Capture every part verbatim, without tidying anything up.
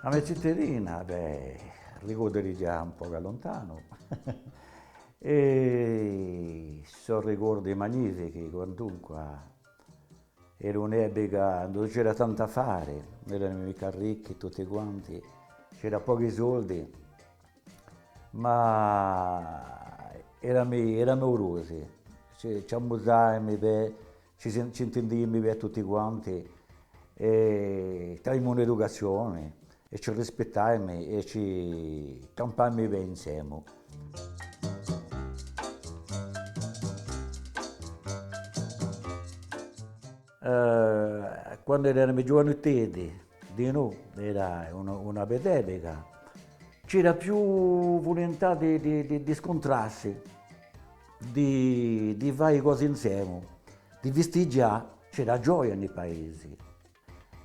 A me zitellina, bè, ricordi di ghjà un pocu luntanu. È sò ricordi magnifichi, quantunque. Era un'epica induve c'era tantu à fà, ùn eranu micca ricchi tutti quanti, c'era pochi soldi, ma eramu, eramu urosi, ci, ci ammusaiamu bè, ci sen-, ci intindiamu bè tutti quanti, è t'aviamu un'educazioni, è ci rispittaiamu, è ci campaiamu bè insemu. Eh, quandu eramu ghjuvanuteddi, dinù, era una, una bella epica, c'era più vulintà di, di, di, di scuntrassi, di, di fà e cose insemu, di festighjà, c'era gioia in i paesi.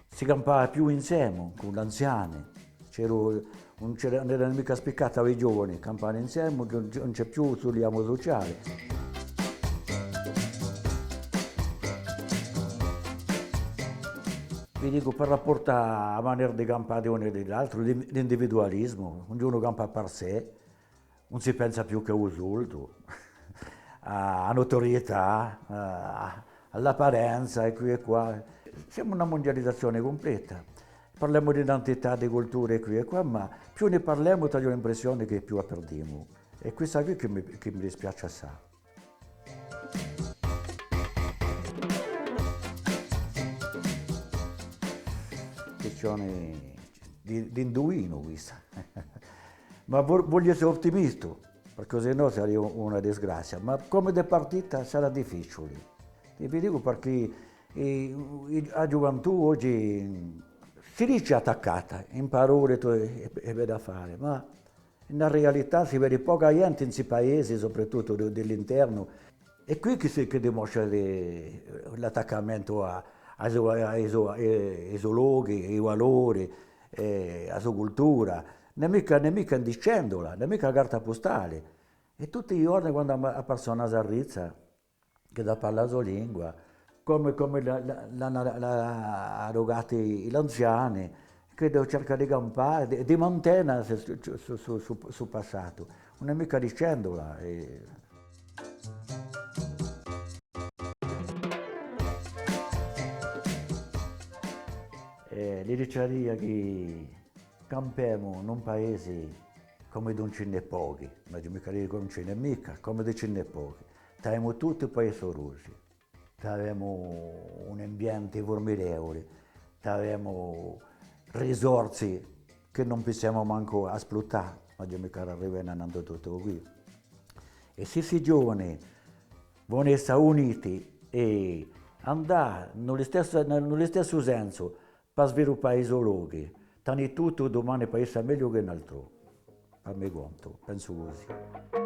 Si campava più insemu cù l'anziani, c'era, ùn c'era, ùn era micca spiccatu à i giovani, campà insemu, ùn, ùn c'hè più u liamu suciali. Vi dicu, per rapportu à a manera di campà di unu è di l'altru, l'in-, l'individualisimu, ognunu campa per sè, ùn si pensa più chè à u soldu, à, à a nutorietà, à, à l'apparenza è quì è quà. Semu una mundializazioni cumpleta. Parlemu d'identità, di cultura è quì è quà, ma più ni parlemu, t'aghju l'impressioni chì più a perdimu. È quessa quì chì mi, chì mi dispiaci assai. Quistioni di, d'induvinu quissa. Ma vo-, vogliu esse ottimistu, perchè sinnò saria una disgrazia. Ma comu di partita sarà difficiuli. È vi dicu perchè, eh, a ghjuventù oghji si dici attaccata, in parolle è, è, è vede à fà, ma in a realità si vede poca ghjenti in sti paesi, soprattuttu di, di l'internu. Hè quì chì si, chì dimostra di, l'attaccamentu à, à i so, à i so, à i so lochi, à i valori, eh, à a so cultura. Ùn hè micca, ùn hè micca in dicendula, ùn hè micca carta pustali. È tutti i ghjorni quandu a, a persona s'arrizza, chì hà da parlà a so lingua, comu, comu l'anu, l'anu, l'anu, l'anu aducati l'anziani, chì devi circà di campà, di, di mantena stu, stu, stu, stu, stu passatu. Ùn hè micca dicendula, eh. Eh, li diciaria chì campemu in un paesi comu ùn ci n'hè pochi, ma ùn ci n'hè micca, ùn ci n'hè micca, comu ùn ci n'hè pochi. T'avemu tutti paesi urosi, t'avemu un ambienti furmidevuli, t'avemu risorsi chì ùn pussemu mancu sfruttà, ma ùn ci n'hè micca, arrivemu à tuttu quì. È sì sti giovani voni essa uniti è andà in u listessu, in u listessu sensu, pà sviluppà i so lochi, t'ani tuttu dumani pà essa megliu chè in altrò. Pà me contu, pensu cusì.